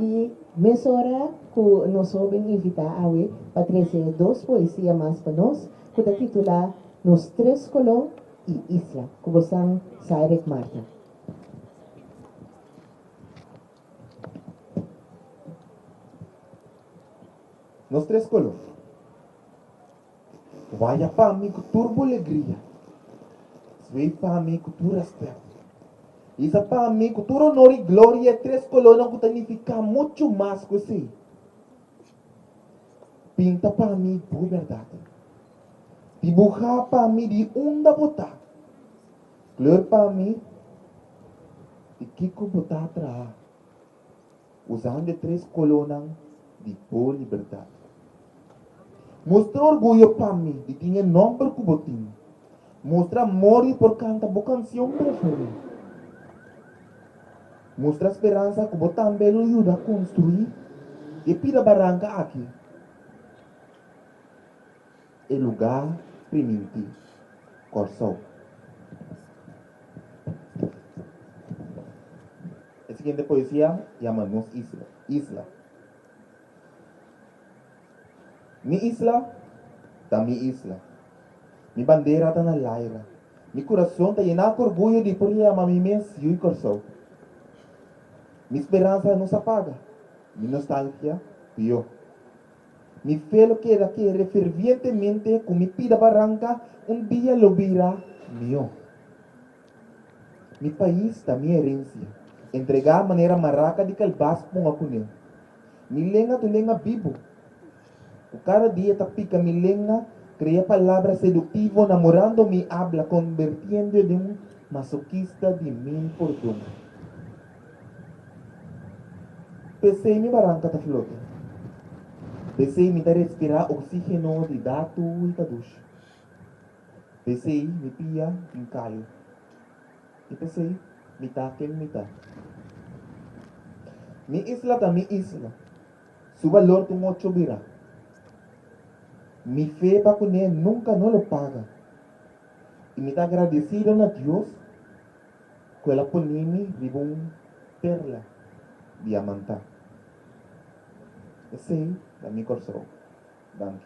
sigui mesora ku nos hoben invitá awe pa trese dos poesia mas pa nos ku ta titulá Nos Tres Koló i Isla ku bosan Cyrek Martha. Nos tres koló. Waya pa mi ku tur bo legria. Zweef pa mi ku tur rèspèt. Hisa pa mi ku tur onor i gloria e tres kolónan ku ta nifiká muchu mas ku esei. Pinta pa mi bo bèrdat. Dibuhá pa mi di unda bo ta. Kleur pa mi di kiko bo ta traha. Usando e tres kolónan di bo libertat. Mustra orguyo pa mi di tin e nòmber ku bo tin. Mustra amor di por kanta bo kansion preferí. Mustra speransa ku bo tambe lo yuda konstruí e pida baranka aki, e lugá primintí, Kòrsou. E siguiente poesia yama Nos Isla. Isla. Mi isla ta mi isla. Mi bandera ta na laira. Mi kurason ta yená ku orguyo di por yama mi mes yu i Kòrsou. Mi speransa no sa paga, mi nostalgia pió. Mi fe lo keda kere fervientemente ku mi pida baranka un dia lo bira mihó. Mi pais ta mi herensia, entregá manera maraka di kalbas ponga kuné. Mi lenga ta un lenga bibu, ku kada dia ta pika mi lenga, krea palabra seduktivo namorando mi abla, konbertiendo den un masokista di mil pordon. P'esei mi baranka ta flota. P'esei mi ta respirá oksígeno di datu i kadushi. P'esei mi pia tin kayo. I p'esei mi ta ken mi ta. Mi isla ta mi isla. Su balor ta un ocho birá. Mi fe pa kuné nunka no lo paga. I mi ta agradesido na Dios ku el a pone mi riba un perla diamantá. Esei ta mi Kòrsou. Danki.